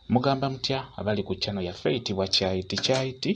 Mugamba mutya abali ku channel yaffe eyitibwa Kyayiti Kyayiti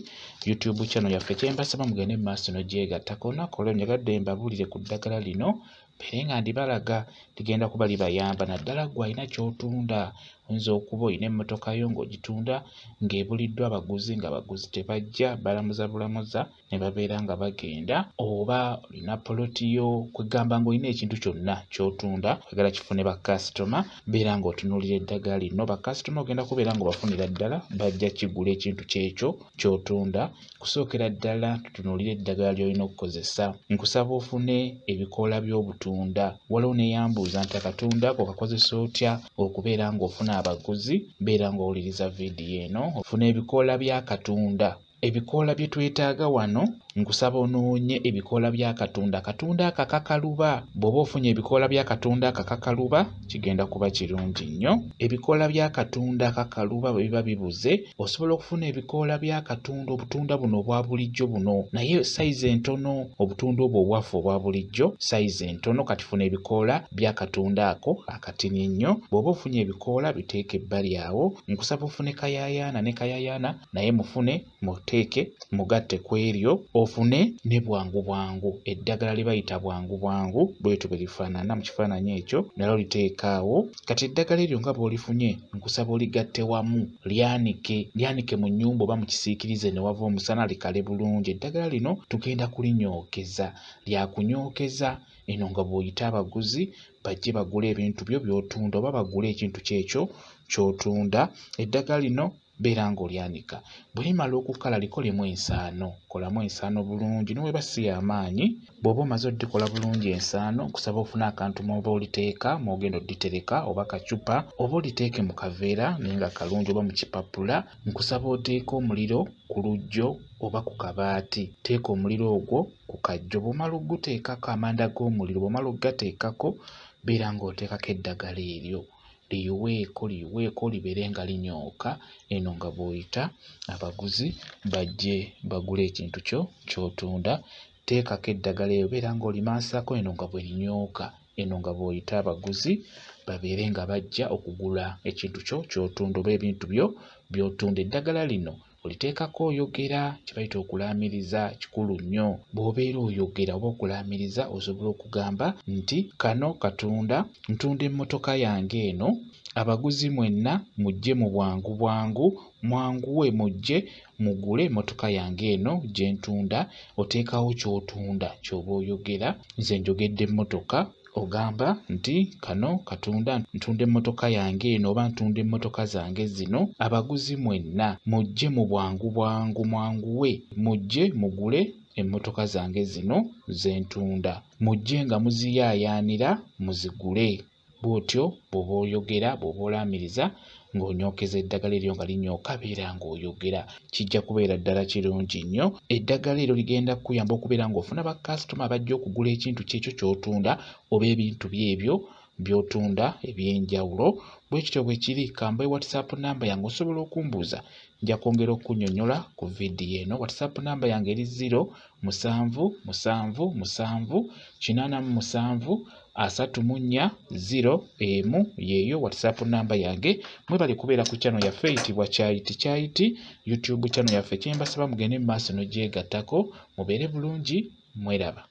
YouTube channel yaffe? Kyembasaba mugende mu maaso n'ogyegattako. Olunaku olwo njagadde mbabuulire ku ddagala lino, mbeere nga ndibalaga, ligenda kuba libayamba naddala ggwe alina ky'otunda. Oyinza okuba olina emmotoka yo ng'ogitunda ng'ebuliddwa abaguzi, ng'abaguzi tebajja, balamuza bulamuza ne babeera nga bagenda, oba olina poloti yo, kwegamba ng'olina ekintu kyonna ky'otunda oyagala kifune bakasitoma, beera ng'otunuulira eddagala lino. Bakasitoma ogenda kubeera ng'obafunira ddala, bajja kigula ekintu kyekyo ky'otunda. Kusookera ddala tutunuulire eddagala ly'olina okukozesa. Nkusaba ofune ebikoola by'obutunda. Waliwo neyambuuza nti akatunda ako kakozesa otya okubeera ng'ofuna abaguzi? Beera ng'owuliriza vidiyo eno. Ofuna ebikoola by'akatunda. Ebikoola bye twetaaga wano, nkusaba onoonye ebikoola by'akatunda, akatunda akakakaluba. Bw'oba ofunye ebikoola by'akatunda akakakaluba kigenda kuba kirungi nnyo. Ebikoola by'akatunda akakaluba bwe biba bibuze, osobola okufuna ebikoola by'akatunda, obutunda buno obwa bulijjo buno, naye sayizi entono, obutunda obwo obwaffe obwa bulijjo sayizi entono. Kati funa ebikoola by'akatunda ako akatini ennyo. Bw'oba ofunye ebikoola biteeke ebbali awo. Nkusaba ofune kayaayaana ne kayaayaana, naye mufune muteeke mugatte ku eryo, ofune ne bwangu bwangu. Eddagala lye bayita bwangu bwangu bwetyo bwe lifaanana mu kifaananyi ekyo, nalyo liteeka awo. Kati eddagala eryo nga bw'olifunye, nkusaba oligatte wamu, lyanike, lyanike mu nnyumba oba mu kisiikirize ne wava omusana, likale bulungi. Eddagala lino tugenda kulinyookeza, lyakunyookeza eno nga bw'oyita abaguzi bajje bagule ebintu byo by'otunda oba bagule ekintu kyekyo ky'otunda. Eddagala lino beera ng'olyanika, bwe limala okukala likolemu ensaano, kolamu ensaano bulungi ne bw'eba si y'amaanyi. Bw'oba omaze oddikola bulungi ensaano, nkusaba ofune akantu mw'oba oliteeka mw'ogenda odditereka, oba kacupa oba oliteeke mu kaveera naye nga kalungi, oba mu kipapula. Nkusaba oteeke omuliro ku luggyo oba ku kabaati, teeka omuliro ogwo ku kajjo. Bw'omala oguteekako amanda g'omuliro, bw'omala okugateekako, beera ng'oteekako eddagala eryo, liyiweeko liyiweeko libeere nga linyooka eno nga bw'oyita abaguzi bajje bagule ekintu kyo ky'otunda. Teekako eddagala eryo, beera ng'olimansako eno nga bwe linyooka eno nga bw'oyita abaguzi babeere nga bajja okugula ekintu kyo ky'otunda oba ebintu byo by'otunda. Eddagala lino oliteekako oyogera, kye bayita okulaamiriza kikulu nnyo. Bw'obeera oyogera oba okulaamiriza, osobola okugamba nti kano katunda, ntunda emmotoka yange eno, abaguzi mwenna mujje mu bwangu bwangu, mwanguwe mujje mugule emmotoka yange eno gye ntunda. Oteekawo ky'otunda ky'oba oyogera. Nze njogedde emmotoka, ogamba nti kano katunda, ntunda emmotoka yange eno oba ntunda emmotoka zange zino, abaguzi mwenna mujje mu bwangu bwangu, mwanguwe mujje mugule emmotoka zange zino ze ntunda, mujje nga muziyaayaanira muzigule. Bw'otyo bw'oba oyogera, bw'oba olaamiriza ng'onyookeza eddagala eryo nga linyooka, beera ng'oyogera, kijja kubeera ddala kirungi nnyo. Eddagala eryo ligenda kukuyamba okubeera ng'ofuna bakasitoma abajja okugula ekintu kyekyo ky'otunda oba ebintu byebyo by'otunda eby'enjawulo. Bwe kityo bwe kiri. Kambawe WhatsApp namba yange, osobola okumbuuza, nja kwongera okunnyonnyola ku vidiyo eno. WhatsApp namba yange eri 0 7 7 7 87 34 0 1, yeeyo WhatsApp namba yange. Mwebale kubeera ku channel yaffe eyitibwa Kyayiti Kyayiti YouTube channel yaffe. Kyembasaba mugende mu maaso n'ogyegattako, mubeere bulungi, mweraba.